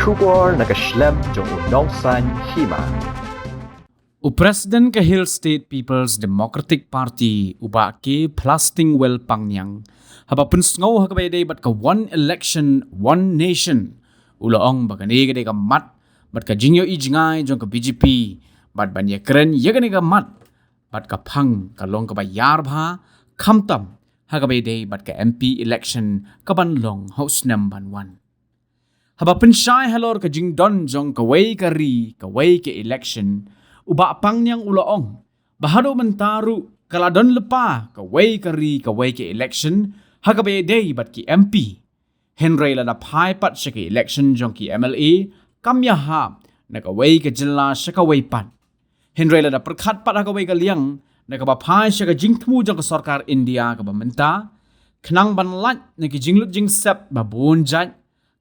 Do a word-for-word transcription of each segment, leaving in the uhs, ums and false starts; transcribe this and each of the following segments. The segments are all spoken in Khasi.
Khubor na ka shlem jong u Nongsaiñ Hima. U President ka Hill State People's Democratic Party, u Bah K Plastingwell Pangniang, haba pynsngew ha kaba ïadei bad ka One Election, One Nation, u la ong ba kane ka dei ka mat bad ka jingïohi jngai jong ka B J P bad ban ïakren ïa kane ka mat bad ka phang ka long kaba ïar bha, khamtam ha kaba ïadei bad ka M P election kaban long ha u snem ban wan. Haba pynshai halor ka jingdon jong kawei ka ri kawei ka election, u Bah Pangniang u la ong ba haduh mynta ruh ka la don lypa kawei ka ri kawei ka election ha kaba ïadei bad ki M P. Hynrei lada phai pat sha ka election jong ki M L A, kam ïahap na kawei ka jylla sha kawei pat. Hynrei lada pyrkhat pat ha kawei ka liang na kaba phai sha ka jingthmu jong ka sorkar India kaba mynta, khnang ban lait na ki jinglut jingsep ba bun jait,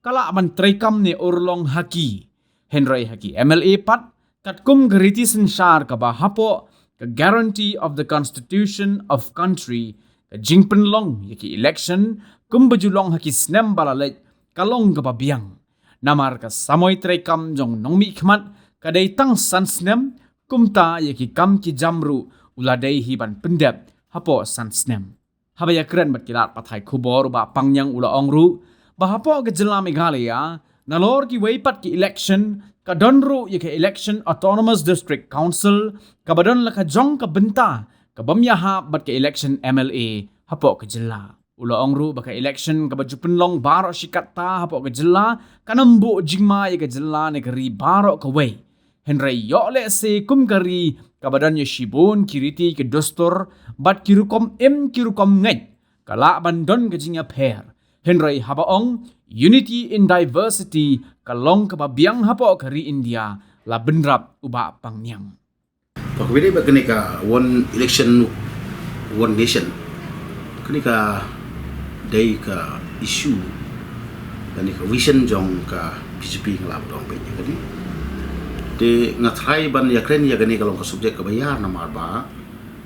ka lah ban treikam ne urlong ha ki. Hynrei ha ki M L A pat, katkum ka riti synshar kaba hapoh ka Guarantee of the Constitution of Country, ka jingpynlong ïa ki election kumba ju long ha ki snem ba la leit ka long kaba biang. Namar ka samoi treikam jong nongmihkhmat ka dei tang san snem, kumta ïa ki kam ki jam ruh u la dei hi ban pyndep hapoh san snem. Haba ïakren bad ki lad pathai khubor, u Bah Pangniang u la ong ruh ba hapoh ka jylla Meghalaya, nalor kiwei pat ki election, ka don ruh ïa ka election Autonomous District Council kaba don la ka jong ka bynta ka bym ïahap bad ka election M L A hapoh ka jylla. U la ong ruh ba ka election kaba ju pynlong baroh shi katta hapoh ka jylla kan ym buh jingma ïa ka jylla ne ka ri baroh kawei. Hynrei ïoh lehse kum ka ri kaba don ïa shibun ki riti ki dustur bad ki rukom im ki rukom ngeit, ka lah ban don ka jingïapher. Hynrei haba ong unity in diversity ka long kaba biang hapoh ka ri India, la bynrap u Bah Pangniang. Ba kaba ïadei bad kane ka one election, one nation, kane ka dei ka issue, kane ka vision jong ka B J P, nga lah ban ong beit ïa kane. Te nga tharai ban ïakren ïa kane ka long ka subject kaba ïar namar ba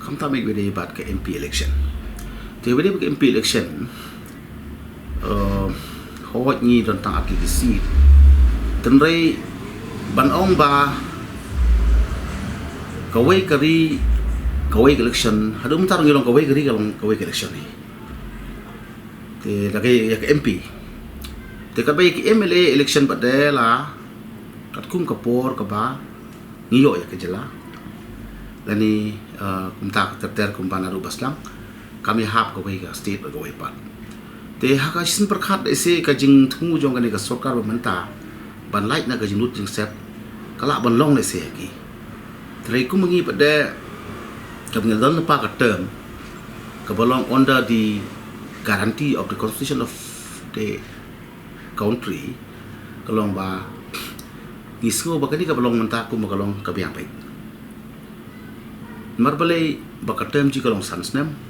khamtam ïa kaba ïadei bad ka M P election. Te kaba ïadei bad ka M P election, eh, hooid ngi don tang ar tylli ki seat. Hynrei ban ong ba kawei ka ri kawei ka election, haduh mynta ruh ngi long kawei ka ri ka long kawei ka election hi. Te da ka ïa ka M P, te kaba ïa ka M L A election pat de la katkum ka por kaba ngi ïoh ïa ka jylla. Lane, eh, kumta ka ter ter kumba naduh ba sdang kam ïahap kawei ka state bad kawei pat. Te ha ka shisien pyrkhat lehse ka jingthmu jong kane ka sorkar ba mynta ban lait na ka jinglut jingsep ka lah ban long lehse ha ki. Te hynrei kum ngi pat de kaba ngi don lypa ka term kaba long under the guarantee of the constitution of the country, ka long ba ngi sngew ba kane kaba long mynta kumba ka long ka biang beit. Namar balei ba ka term jong ki ka long san snem.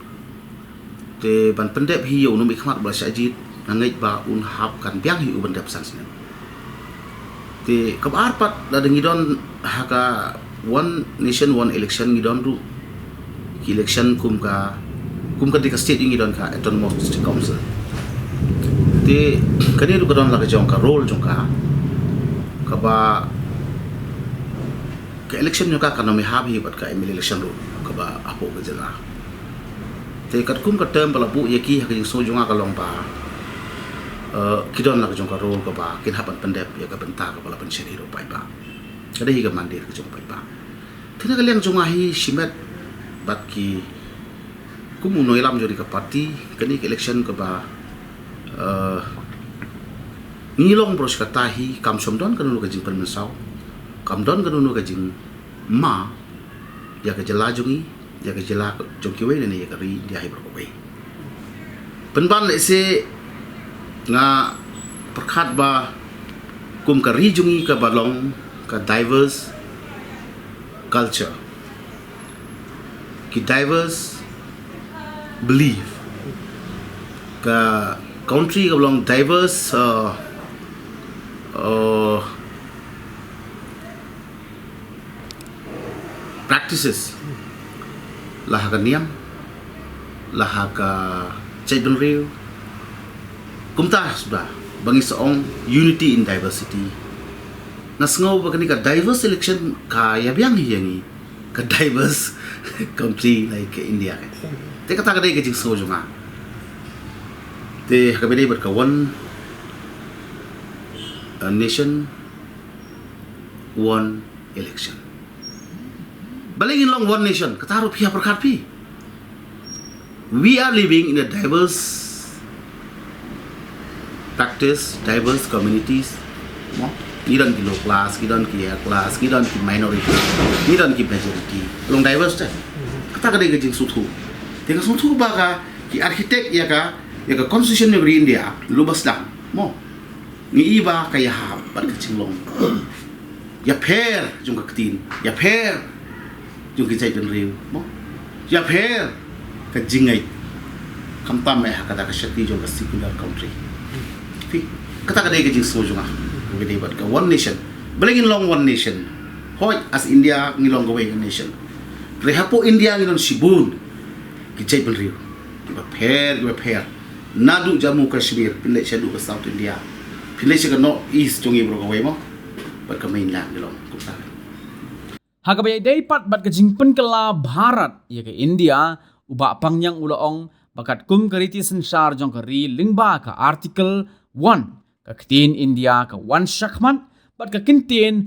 Te ban pyndep hi ïa u nongmihkhmat ba la shah jied, nga ngeit ba un hap kan biang hi u ban dep san snem. Te kaba ar pat, lada ngi don ha ka one nation one election, ngi don ruh ki election kum ka, kum ka dei ka state ngi don ka Autonomous District Council. Te kane ruh ka don la ka jong ka role jong ka, kaba ka election jong ka kan ym ïahap hi bad ka M L A election ruh kaba hapoh ka jylla. Te katkum ka term ba la buh ïa ki, ha ka jingsngew jong nga ka long ba, eh, ki don la ka jong ka role kaba kin hap ban pyndep ïa ka bynta kaba la pynshai hi ruh paidbah. Ka dei hi ka mandate ka jong paidbah. Te na ka liang jong nga hi shimet bad ki kum u nongïalam jong ka party, kane ka election kaba, eh, ngi long baroh shi katta hi kam shym don kano kano ka jingpynmynsaw, kam don kano kano ka jingma ïa ka jylla jong ngi, ïa ka jylla jong kiwei lane ïa ka ri India hi baroh kawei. Pynban lehse nga pyrkhat ba kum ka ri jong ngi kaba long ka diverse culture, ki diverse belief, ka country kaba long diverse, uh, uh, practices, la ha ka niam, la ha ka jaitbynriew. Kumta suda ba ngi sa ong unity in diversity. Nga sngew ba kane ka diverse election ka ïa biang hi ïa ngi ka diverse country like India. Te kata ka dei ka jingsngew jong nga. Te ha kaba ïadei bad ka one, uh, nation, one election. Balei ngin long one nation? Kata ruh phi ïa pyrkhat phi. We are living in a diverse practice, diverse communities. Mo? Ngi don ki low class, ngi don ki higher class, ngi don ki minority, ngi don ki majority. Long diverse te. Kata ka dei ka jingsngewthuh. Te ka sngewthuh ba ka ki architect ïa ka, ïa ka constitution ïa ka ri India, lu ba sdang. Mo? Ngi i ba ka ïahap bad ka jinglong ïapher jong ka ktien, ïapher jong ki jaitbynriew, mo? Ïapher ka jingngeit. Khamtam eh ha kata ka shakti jong ka secular country. Phi, kata ka dei ka jingsngew jong nga. Ka dei bad ka one nation. Balei ngin long one nation? Hooid, as India ngi long kawei ka nation. Hynrei hapoh India ngi don shibun ki jaitbynriew kiba pher, kiba pher. Naduh Jammu Kashmir, phin leit shaduh ka South India, phin leit sha ka North East jong ngi baroh kawei mo, bad ka mainland ngi long kumta. Ha kaba ïadei pat bad ka jingpynkylla Bharat ïa ka India, u Bah Pangngiang u la ong ba katkum ka riti synshar jong ka ri lyngba ka Article one, ka ktien India ka wan shakhmat, bad ka kyntien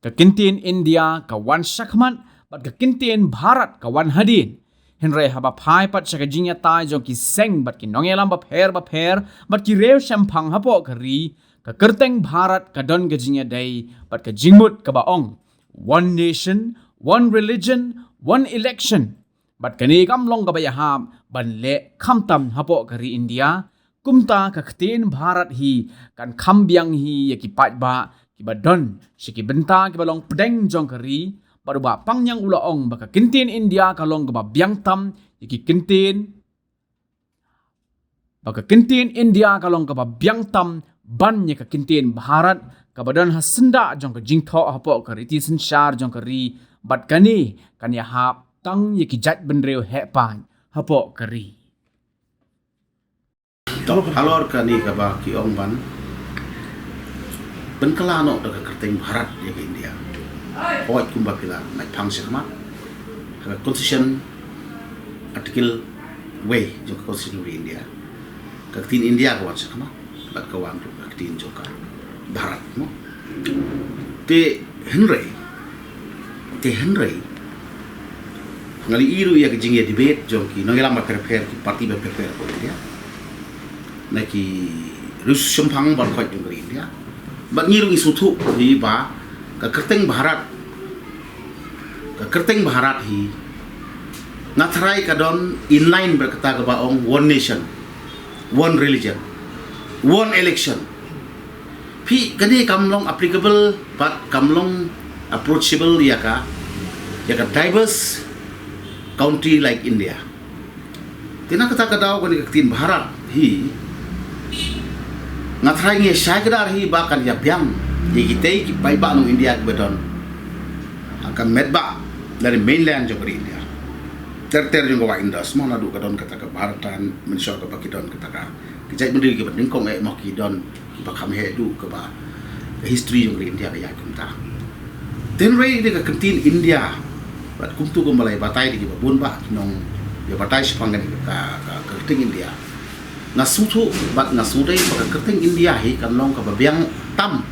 ka kyntien India ka wan shakhmat, bad ka kyntien Bharat ka wan hadien. Hynrei haba phai pat sha ka jingïatai jong ki seng bad ki nongïalam bapher bapher bad ki riew shemphang hapoh ka ri, ka kyrteng Bharat ka don ka jingïadei bad ka jingmut kaba ong, one nation, one religion, one election. Bad kane kam long kaba ïahap ban leh khamtam hapoh ka ri India. Kumta ka ktien Bharat hi kan kham biang hi ïa ki paidbah kiba don sha ki bynta kiba long pdeng jong ka ri. Bad u Bah Pangngiang u la ong ba ka kyntien India ka long kaba biang tam ïa ki kyntien, ba ka kyntien India ka long kaba biang tam ban ïa ka kyntien Bharat kaba don ha syndah jong ka jingthoh hapoh ka riti synshar jong ka ri. Bad kane kan ïahap tang ïa ki jaitbynriew heh paid hapoh ka ri. Halor kane kaba ki ong ban pynkylla noh da ka kyrteng Bharat ïa ka India. Hooid, kumba phi la mait phang shakhmat, ha ka Constitution, Article wei jong ka Constitution of India, ka ktien India ka wan shakhmat bad ka wan ruh ka ktien jong ka Bharat, mo. Te hynrei, te hynrei nga la i ruh ïa ka jingïa debate jong ki nongïalam bapher bapher, ki party bapher bapher hapoh India, na ki riew shemphang baroh khoit jong ka ri India. Bad ngi ruh ngi sngewthuh hi ba ka kyrteng Bharat, ka kyrteng Bharat hi nga tharai ka don inline bad kata kaba ong one nation, one religion, one election. Phi, kane kam long applicable bad kam long approachable ïa ka, ïa ka diverse country like India. Te na kata ka daw kane ka ktien Bharat hi nga tharai ngi shai kdar hi ba kan ïa biang ïa kitei ki paidbah nong India kiba don ha ka metbah lane mainland jong ka ri India, ter ter jong ka wah Indus, mo, naduh ka don kata ka Bharat, mynshuwa kaba ki don kata ka, ki jaitbynriew kiba nyngkong eh, mo, ki don kiba kham heh duh kaba ka history jong ka ri India ka ïaid kumta. Te hynrei dei ka kyntien India bad kumta kumba la ïa batai da kiba bun bah ki nongïabatai shaphang kane ka, ka, ka kyrteng India. Nga sngewthuh bad nga sngewdei ba ka kyrteng India hi kan long kaba biang tam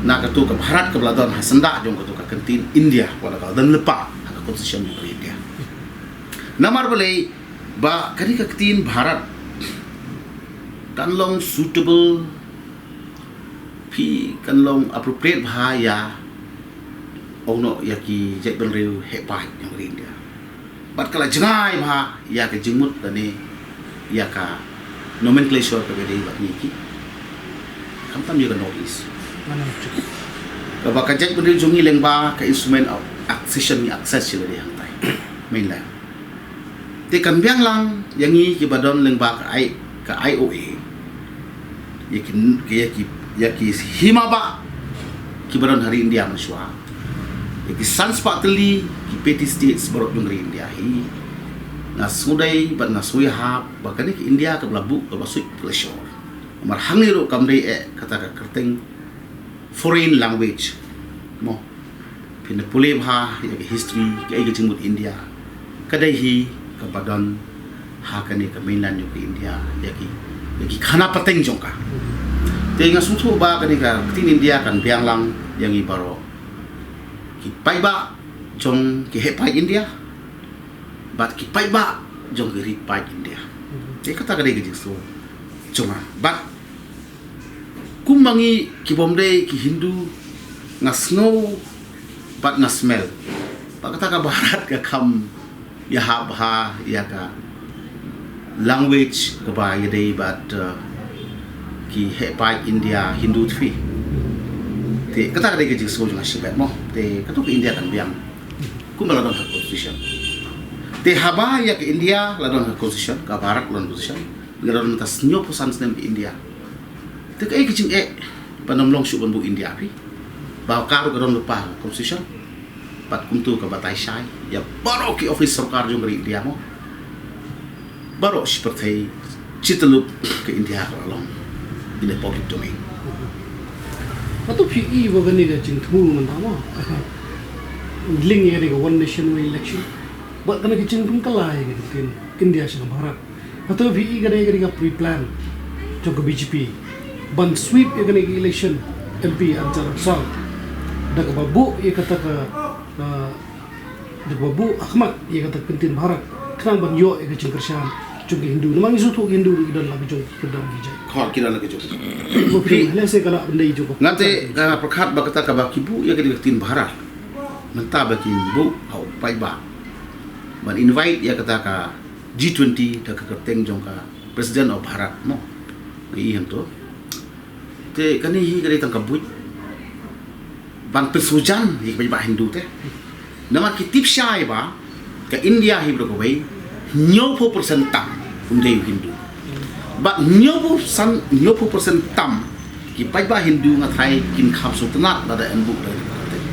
na kato ka Bharat kaba la don ha syndah jong kato ka kyntien India, kaba la don lypa ha ka constitution jong ka ri India. Namar balei? Ba kane ka ktien Bharat kan long suitable, phi, kan long appropriate bha ïa, ong noh, ïa ki jaitbynriew heh paid jong ka ri India. Bad ka la jngai bha ïa ka jingmut lane ïa ka nomenclature kaba dei bad ngi ki, khamtam ïa ka North East. Kaba ka jaitbynriew jong ngi lyngba ka instrument of accession ngi access sha lade hangtai, mainland. Te kan biang lang ïa ngi kiba don lyngba ka I, ka I O A, ïa ki, ïa ki, ïa ki hima bah kiba don ha ri India mynshuwa, ïa ki san spah tylli ki petty states baroh jong ri India hi. Nga sngewdei bad nga sngewïahap ba kane ka India kaba la buh kaba suit kaba la shor. Namar hangne ruh kam dei eh kata ka kyrteng foreign language mo. Phin pule bha ïa ka history, kaei ka jingmut India. Ka dei hi kaba don ha kane ka mainland jong ka India, ïa ki, ïa ki khana pateng jong ka. Te nga sngewthuh ba kane ka ktien India kan biang lang ïa ngi baroh, ki paidbah jong ki heh paid India bad ki paidbah jong ki ri paid India. Te kata ka dei ka jingsngew jong nga. Bad kum ma ngi ki bym dei ki Hindu, nga sngew bad nga smell ba kata ka Bharat ka kham ïahap bha ïa ka language kaba ïadei bad, uh, ki heh paid India Hindu twi. Te kata ka dei ka jingsngew jong nga shibit mo. Te katto ka India kan biang kumba la don ha constitution. Te haba ïa ka India la don ha constitution, ka Bharat la don constitution, nga don mynta hynñiewphew san snem ka India. Te kaei ka jingeh ban ym long shuh ban buh India phi? Ba ka ruh ka don lypa ha constitution. Bad kumto ka batai shai ïa baroh ki office sorkar jong ka ri India mo. Baroh shi pyrthei shi tyllup ka India ka la long in the public domain. Hato phi i ba kane ka jingthmu mynta mo, link ïa kane ka one nation one election, bad kane ka jingpynkylla ïa ka ktien India sha ka Bharat? Hato phi i kane ka dei ka pre-plan jong ka B J P ban sweep ïa kane ka election M P ar hajar arphew saw da kaba buh ïa kata ka, ah, da kaba buh ha khmat ïa kata ka ktien Bharat khnang ban ïoh ïa ka jingkyrshan jong ki Hindu? Namar ngi sngewthuh ki Hindu ki don la ki jong ki, don ki jait. Khor ki don la ki jong. Ba phi lehse ka la ban dei jong ka. Nga te nga pyrkhat ba kata kaba ki buh ïa kane ka ktien Bharat mynta ba ki buh ha u paidbah ban invite ïa kata ka G twenty da ka kyrteng jong ka President of Bharat mo. Ngi i hangto. Te kane hi ka dei tang ka buit ban pynsujan ïa ki paidbah Hindu te. Namar ki tip shai ba ka India hi baroh kawei hynñiewphew percent tam um dei u Hindu. Bad hynñiewphew san, hynñiewphew percent tam ki paidbah Hindu nga tharai kin kham sngewtynnat lada yn buh da kane ka kyrteng.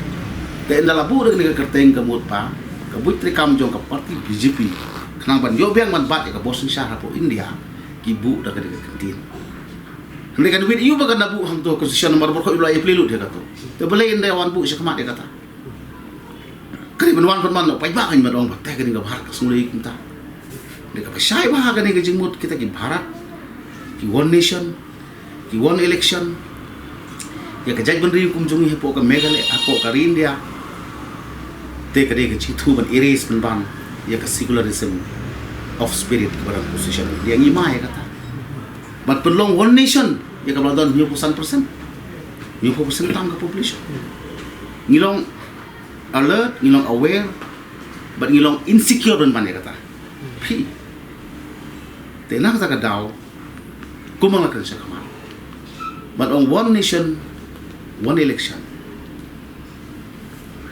Te ynda la buh da kane ka kyrteng ka mut ba ka buit treikam jong ka party B J P khnang ban ïoh biang ban bat ïa ka bor synshar hapoh India ki buh da kane ka kyntien. Hynrei kan wit ïa u ba kan da buh hangto constitution namar baroh u la ïa plie lut ïa kato. Te balei ynda wan buh sha khmat ïa kata? Ka dei ban wan pynban noh paidbah kan ban ong ba te kane ka Bharat ka sngewlei kumta. Dei kaba shai bha kane ka jingmut kita ki Bharat, ki one nation, ki one election. Ïa ka jaitbynriew kum jong ngi hapoh ka Meghalaya, hapoh ka ri India. Te ka dei ka jingthu ban erase pynban ïa ka secularism of spirit kaba don constitution. Ïa ngi ma ïa kata. Ban pynlong one nation ïa kaba la don hynñiewphew san percent, hynñiewphew percent tam ka population. Ngi long alert, ngi long aware, bad ngi long insecure ban ban ïa kata. Phi. Te na kata ka daw, kumba nga la kren sha khmat, ban ong one nation, one election.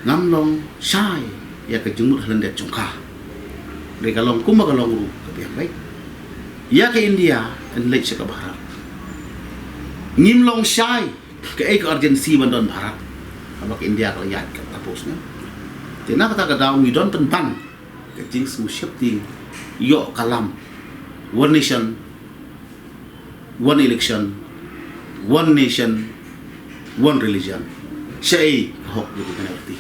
Ngam long shai ïa ka jingmut ha lyndet jong ka. Hynrei ka long kumba ka long ruh ka biang beit. Ïa ka India yn leit sha ka Bharat. Ngim long shai kaei ka urgency ban don Bharat haba ka India ka la ïaid ka ta post ne. Te na kata ka daw ngi don pynban ka jingsngewsheptieng ïoh ka lam one nation, one election, one nation, one religion. Shaei ka hok jong ka party?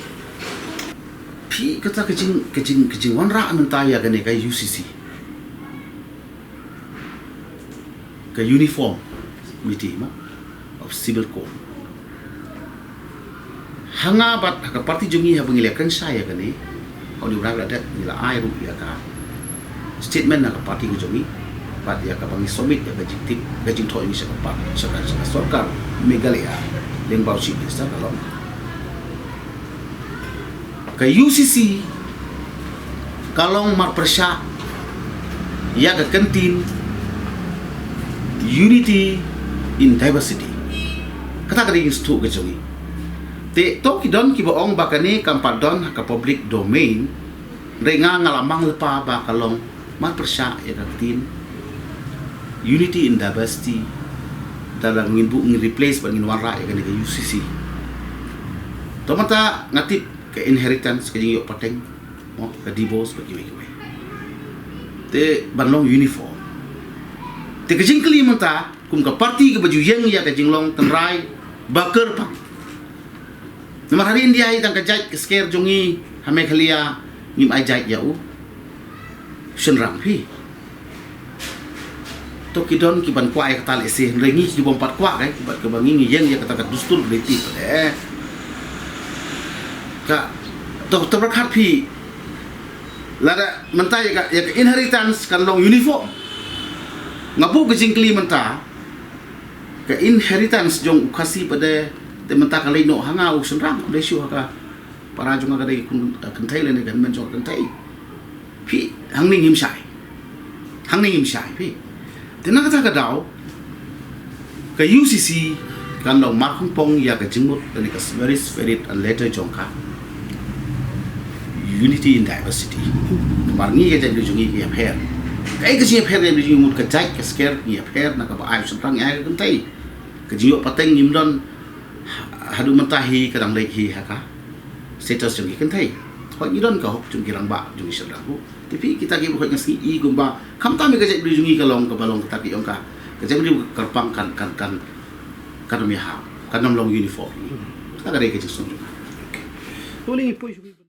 Phi, kata ka jing, ka jing, ka jingwanrah mynta ïa kane ka U C C, ka Uniform Committee mo of Civil Code. Ha nga bad ha ka party jong ngi haba ngi la kren shai ïa kane, ha une u bnai ba la dep ngi la ai ruh ïa ka statement na ka party ka jong ngi bad ïa kaba ngi submit ïa ka jingtip, ka jingthoh ngi sha ka party, sha ka, sha ka sorkar Meghalaya lyngba u Chief Minister ka long, ka U C C ka long marpyrshah ïa ka kyntien unity in diversity. Kata ka dei ka jingsngewthuh ka jong ngi. Te to ki don kiba ong ba kane kam pat don ha ka public domain, hynrei nga nga la mang lypa ba ka long marpyrshah ïa ka kyntien unity in diversity. Lada ngin buh, ngin replace bad ngin wanrah ïa kane ka U C C, to mynta nga tip ka inheritance, ka jingïoh pateng, mo, ka divorce bad kiwei kiwei. Te ban long uniform. Te ka jingkylli mynta kum ka party kaba ju ïeng ïa ka jinglong tynrai ba kyrpang, Namar ha ri India hi tang ka jait ka sker jong ngi ha Meghalaya ngim ai jait ïa u shynrang phi. To ki don ki ban kwah ïa kata lehse, hynrei ngi ki bym pat kwah, eh, bad kaba ngi ngi ïeng ïa kata ka dustur ka riti pat, eh. Ka to to pyrkhat phi. Lada mynta ïa ka, ïa ka inheritance kan long uniform. Nga buh ka jingkylli mynta, ka inheritance jong u Khasi pat de, te mynta ka leit noh ha nga u shynrang, u dei shuh ha ka para jong nga ka dei ka kynthei lane ka hynmen jong ka kynthei. Phi, hangne ngim shai. Hangne ngim shai phi. Te na kata ka daw ka U C C kan long markhongpong ïa ka jingmut lane ka very spirit and letter jong ka Unity in Diversity. Namar ngi ka jaitbynriew jong ngi ka ïapher. Kaei ka jingïapher ka jaitbynriew jong ngi, mut ka jait ka sker ngi ïapher na kaba ai u shynrang ïa ka kynthei. Ka jingïoh pateng ngim don. Haduh mynta hi ka dang leit hi ha ka status jong ki kynthei. Hooid ngi don ka hok jong ki rangbah jong ki shynrang ruh. Te phi kita ki hooid nga sngew i kumba khamtam ïa ka jaitbynriew jong ngi ka long kaba long kata ki ong ka, ka jaitbynriew kyrpang kan kan kan kan ym ïahap, kan ym long uniform. Kata ka dei ka jingsngew jong nga. Okay. To lei poi shuh.